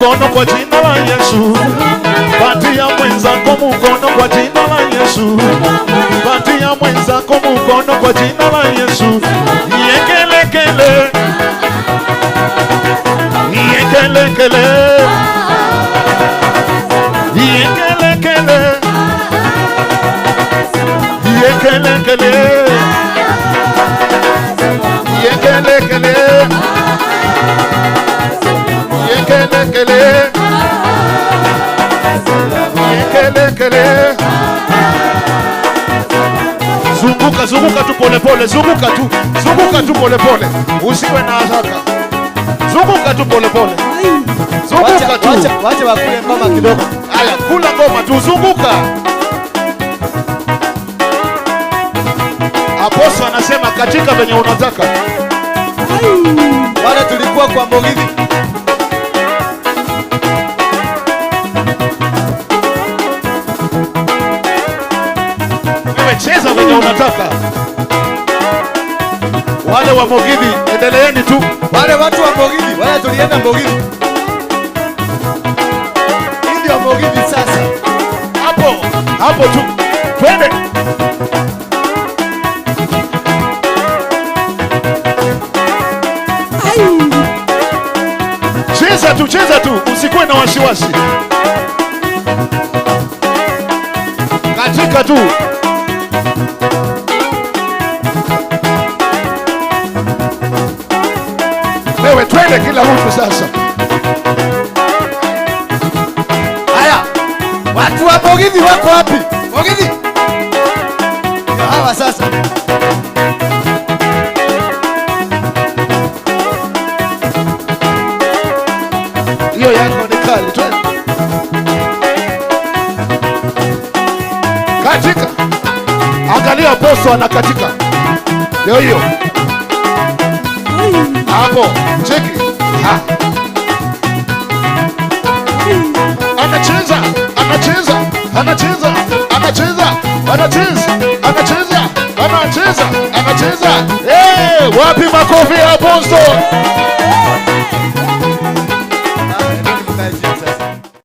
Mkono kwa jina la Yesu. Patia mwenzako mkono kwa jina la Yesu. Patia mwenzako mkono kwa jina la Yesu. Yekelekele. Yekelekele. Yekelekele. Yekelekele. Yekelekele. Yekelekele. Yekelekele. Zunguka, zunguka tu polepole, zunguka tu, zunguka tu polepole, usiwe na haraka. Zunguka tu polepole, zunguka tu. Wacha wakule ngoma kidogo. Haya, kula ngoma tu, zunguka. Apostle anasema katika venye unataka. Wale tulikuwa kwa Mugithi. Wewe cheza venye unataka. Wale wa Mugithi, endeleeni tu. Wale watu wa Mugithi, wale tulienda Mugithi. Hii ndio Mugithi sasa. Hapo, hapo tu. Twende. Cheza tu, cheza tu, usikuwe na wasiwasi. Katika tu. Wewe twende kila mtu sasa. Haya. Watu wa Mugithi wako wapi? Mugithi. Hawa sasa. Hiyo yako ni kali, twende. Katika. Angalia apostle anakatika. Ndio hiyo. Hapo, cheki. Ha. Anacheza, anacheza, anacheza, anacheza, anacheza, anacheza, anacheza, anacheza. Eh, wapi makofi ya apostle?